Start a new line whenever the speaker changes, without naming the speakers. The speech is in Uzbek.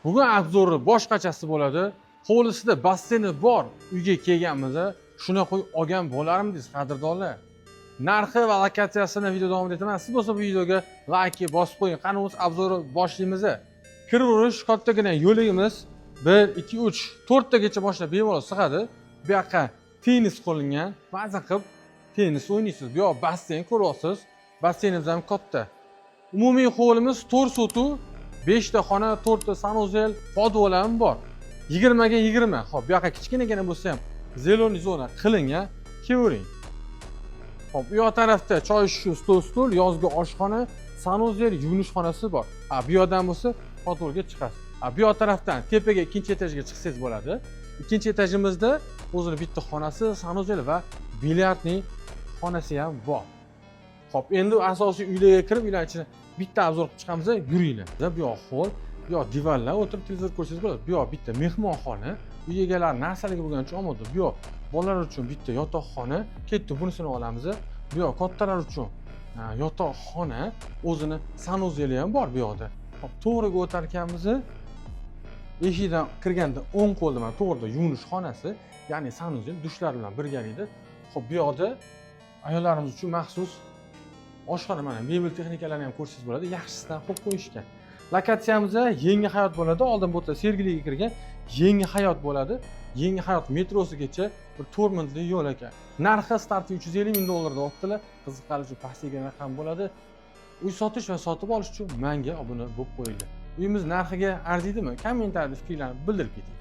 Bugun обзор i boshqachasi bo'ladi. Hovlisida basseyni bor uyga kelganmiz. Shunaqa uy olgan bo'larmidingiz, qadrdonlar? Narxi va lokatsiyasini video davomida aytaman. Siz bo'lsa bu videoga layk bosib qo'ying. Qani, o'z обзор i boshlaymiz. Kiraverish kattagina yo'ligimiz 1, 2, 3, 4 tagacha mashina bemalol sig'adi. Bu yoqqa tennis qo'yilgan. Maza qilib tennis o'ynaysiz. Bu yoq basseyn ko'ryapsiz. Basseynimiz ham katta. Umumiy hovlimiz 4 sotix, 5 ta xona, 4 ta санузел, подвал ham bor. 20 ga 20. Xo'p, bu yoqqa kichkinagina bo'lsa ham зелёный zona qilingan. Kelavering. Xo'p, u yoq tarafda choy ichish uchun stol, stul, yozgi oshxona, санузел, yuvinish xonasi bor. Ha, bu yoqdan bo'lsa подвал ga chiqasiz. Ha, bu yoq tarafdan tepaga, ikkinchi etajga chiqsangiz bo'ladi. Ikkinchi etajimizda o'zini bitta xonasi, санузел va бильярдный xonasi ham bor. Xo'p, endi asosiy uylarga kirib, uylar ichini bitta обзор qilib chiqamiz, yuringlar. Bu yoq холл, bu yoq divanlar, o'tirib televizor ko'rsangiz bo'ladi. Bu yoq bitta mehmonxona, uy egalari narsaligi bo'lgani uchun omoda. Bu yoq bolalar uchun bitta yotoqxona. Ketdi, bunisini olamiz. Bu yoq kattalar uchun yotoqxona, o'zini санузел i ham bor bu yoqda. Xo'p, to'g'riga o'tar ekanmiz. Eshikdan kirganda o'ng qo'lda, mana, to'g'rida yuvinish xonasi, ya'ni санузел, dushlar bilan birgalikda. Xo'p, bu yoqda ayollarimiz uchun maxsus oshxona, mana, mebel texnikalarini ham ko'rsangiz bo'ladi, yaxshisidan qo'yib qo'yishgan. Lokatsiyamiz Yangi Hayot bo'ladi. Oldin bu yerda Sergeliga kirgan Yangi Hayot bo'ladi. Yangi Hayot metrosigacha bir 4 minutlik yo'l ekan. Narxi starti 350 ming dollar deyaptilar. Qiziqqanlar uchun pastga narx ham bo'ladi. Uy sotish va sotib olish uchun menga obuna bo'lib qo'yinglar. Uyimiz narxiga arziydimi? Kommentariyada fikringlarni bildirib keting.